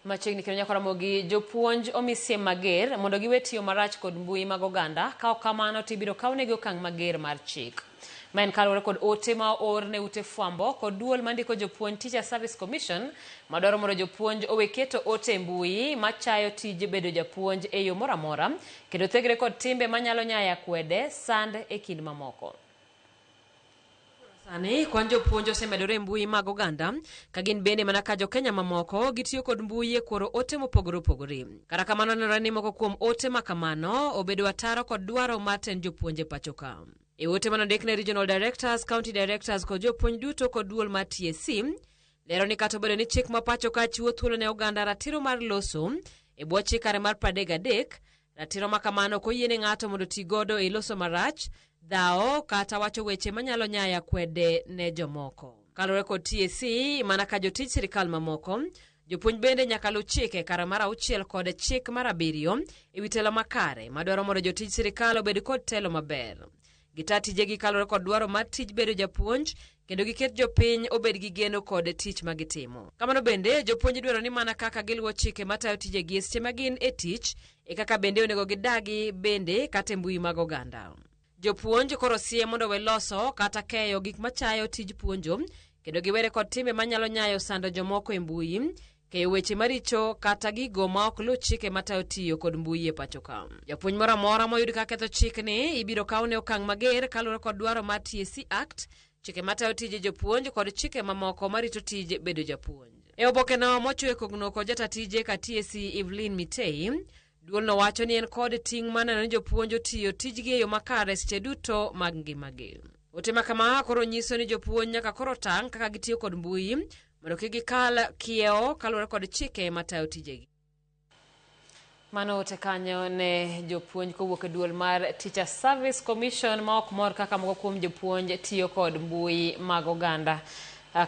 Machiegni kendo nyaka Ramogi, jopuonj omi siem mager mondo giwe tiyo marach kod mbui mag oganda, ka ok kamano to ibiro kawnegi okang' mager mar chik. Ma en kaluwore kod ote ma oor ne ute fwambo kod duol mandiko jopuonj Teacher Service Commission madwaro mondo jopuonj owe keto ote e mbui machayo tij bedo japuonj e yo moro amora kendo thegre kod timbe manyalo nyayo akwede, sand e kind mamoko. Sani kwan jopuonj osemedore e mbui mag oganda ka gin bende mana ka jokenya mamoko gitiyo kod mbui e kworo ote mopogore opogore. Kata kamano nenore ni moko kuom ote ma kamano obedo ataro kod dwaro mar tend jopuonj e pacho ka. E ote manondik ne regional directors, county directors kod jopuonj duto kod duol mar TSC lero ni kata obedo ni chik ma pacho ka chiwo thuolo ne oganda ratiro mar loso e bwo chik kare mar 33, ratiro ma kamano ok oyiene ng'ato mondo oti godo e loso marach, dhawo kata wacho weche manyalo nyayo akwede ne jomoko. Kaluwore kod TSC, mana ka jotij sirikal mamoko, jopuonj bende nyaka luw chike kare mar 6 kod chik mar 7 e wi telo makare madwaro mondo jotij sirikal obed kod telo maber. Gita tijegi kaluwore kod dwaro mar tij bedo japuonj kendo giket jopiny obed gi geno kod tich ma gitimo. Kamano bende, jopuonj idwaro ni mana kaka giluwo chike matayo tijegi e seche ma gin e tich, e kaka bende onego gidagi bende kata e mbui mag oganda. Jopuonj koro sie mondo owe loso kata keyo gik machayo tij puonjo kendo giwere kod timbe manyalo nyayo sando jomoko e mbui, keyo weche maricho kata gigo ma ok luw chike matayo tiyo kod mbui e pacho ka. Japuonj moro amora moyud ka ketho chikni ibiro kawne okang' mager kaluwore kod dwaro mar TSC Act, chike matayo tije jopuonj kod chike mamoko marito tij bedo japuonj. E obokeno mochwe kogno kod jata tije ka TSC Evelyn Mitei, duolno wacho ni en kod ting' mar neno ni jopuonj otiyo tijgi e yo makare seche duto mag ngimagi. Ote ma kama koro nyiso ni jopuonj nyaka koro tang' kaka gitiyo kod mbui mondo kik gikal kiewo kaluwore kod chike matayo tijegi. Mano ote kanyo ne jopuonj kowuok e duol mar Teacher Service Commission ma ok mor kaka moko kuom jopuonj tiyo kod mbui mag oganda.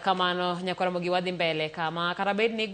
Kamano nyakwar Ramogi wadhi mbele kama kata bed ni